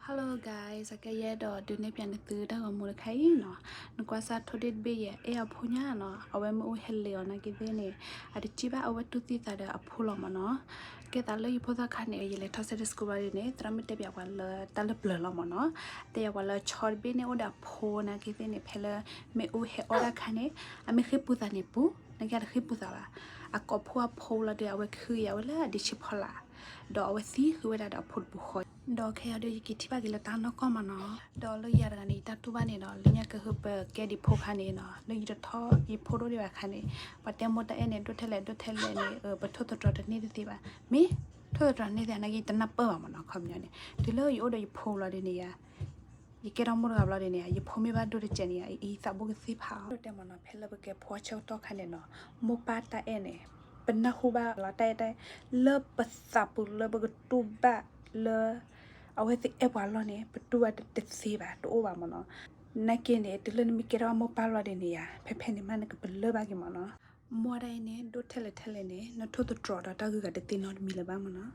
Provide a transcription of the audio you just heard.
Hello guys, အကဲယဲဒီးဒုးနဲၣ်ပၠးနသုတၢ်ဂီၤမူတခါအံၤနီၤ. နကွၢ်စၢ်ထိၣ်ဒ့ၣ်တဘ့ၣ်ယဲ အဲၣ်အဖိညါနီၤ, အဝဲမ့ၣ်အူဟဲလ့ၤအီၤနာ်က့သ့ၣ်န့ၣ် အတစံၣ်ဘၣ်အဝဲတူၢ်သံသးဒီးအဖိလီၤမ့ၢ်နီၤ. ကဲသးလၢယဖိသၣ်ခါန့ၣ် ယလဲၤထီၣ် Sunday school ဘျီဒ်န့ၣ် သရၣ်မုၣ်တဲပၠးပှၤလၢတၢ်လၢပျၢၤလီၤမ့ၢ်နီၤ. တဲပၠးပှၤလၢဆီတဘ့ၣ်န့ၣ်အိၣ်ဒီးအဖိနာ်က့သ့ၣ်န့ၣ် ဖဲလၢမ့ၣ်အူဟဲအီၣ်တၢ်ခါန့ၣ် အမ့ၢ်ဃ့ၢ်ပူၤသးန့ၣ်ပူၤ နာ်က့တဃ့ၢ်ပူၤသးဘၣ်. အကိာ်ဖှိၣ်အဖိလီၤဒီး အဝဲခုက့ၤအဝဲလၢအဒံးဆံးဖီလာ် ဒီးအဝဲသံဃုာ်ဝဲဒၣ်ဒီးအဖိတပူၤဃီ. ဒီးခဲအံၤဒီးယက့ၤထံၣ်ဘၣ်က့ၤလၢတၢ်နီၢ်ကီၢ်မ့ၢ်နီၤ. ဒီးလၢယၤတဂၤန့ၣ် ယတၢ်တူၢ်ဘၣ်န့ၣ်ဒီး လၢညါကဟုပကဲဒံးဖိခါန့ၣ်နီၤ, လၢယတထီၣ်ယဖိဒိၣ်ဒံးဘၣ်ခါန့ၣ် ပှၤတဲမိၢ်တၢ်အဲၣ်န့ၣ် ဒိၣ်ထဲလဲၣ်ဒိၣ်ထဲလဲၣ်န့ၣ် ပထိၣ်သတြီၤတန့ၢ်တသ့ဘၣ်. မ့ၢ်ထိၣ်သတြီၤန့ၢ်သ့နာ်က့ ယတနၢ်ပၢၢ်ဘၣ်မ့ၢ်နီၤ. ခီပညီန့ၣ် တုၤလၢယအိၣ်ဒီးယဖိလီၤဒ်န့ၣ်ယၤ ယကဲထီၣ်မိၢ်တဂၤဘျီဒ်န့ၣ် ယဖိမ့ၢ်ဘၣ်ဒိၣ်တစဲးန့ၣ် ယအံသးဘိကသ့ဖးအီၤ. ဒိၣ်တဲမ့ၢ်နီၤ ဖဲလၢပကဲဖိဆၢကတီၢ်ခါန့ၣ်နီၤ, မိၢ်ပၢ်တၢ်အဲၣ်န့ၣ် ပနၢ်ဟူဘၣ်လီၤ တၢ်အဲၣ်တၢ်အဲၣ် လၢပသးပူၤလၢပကတူၢ်ဘၣ်လၢ အဝဲသ့ၣ်အဲၣ်ပှၤလီၤန့ၣ် ပတူၢ်ဘၣ်တသ့ဘၣ် တအိၣ်ဘၣ်မ့ၢ်နီၤ. နာ်က့န့ၣ် တုၤလၢနမ့ၢ်ကဲထီၣ်မိၢ်ပၢ်လီၤဒ်န့ၣ်ယၤ ဖဲဖဲန့ၣ်မးနကပလၢၢ်ဘၣ်က့ၤမ့ၢ်နီၤ. မိၢ်တၢ်အဲၣ်န့ၣ် ဒိၣ်ထဲလဲၣ်ထဲလဲၣ်န့ၣ် နထိၣ်သတြီၤဒီးတၢ်ဂုၤဂၤတသ့နီတမံၤလၢၤဘၣ်မ့ၢ်နီၤ.